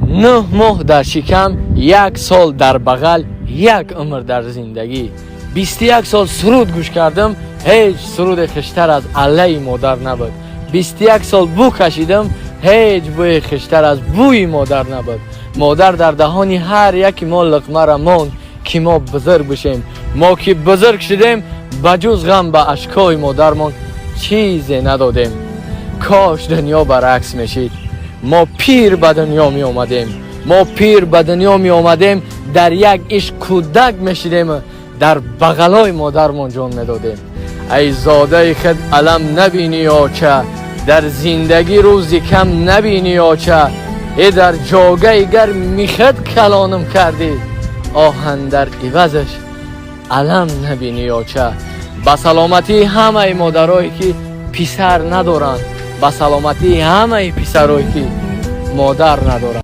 9 моҳ дар шикам, як сол дар бағал, як умр дар зиндагӣ. 21 сол суруд гӯш кардам, ҳеҷ суруде хуштар аз аллаи модар набуд. 21 сол бӯ кашидам, ҳеҷ бӯи хуштар аз бӯи модар набуд. Модар дар даҳони ҳар яки мо луқмара монд, ки мо бузург бишем. Мо ки бузург шудем, ба ҷуз ғам ба ашкои модармон чизе надодем. Кош дунё баръакс мешид, мо пир ба дунё меомадем. Мо пир ба дунё меомадем, дар як ишқ кӯдак мешидем, дар бағалои модармон ҷон медодем. Ай зодаи худ алам набинӣ, оча, дар зиндагӣ рӯзи кам набинӣ, оча. Э, дар ҷогаи гарми худ калонам кардӣ, оҳан дар ивазаш алам набинӣ, оча. Ба саломатии ҳамаи модарое, ки писар надоранд, ба саломатии ҳамаи писарое, ки модар надоранд.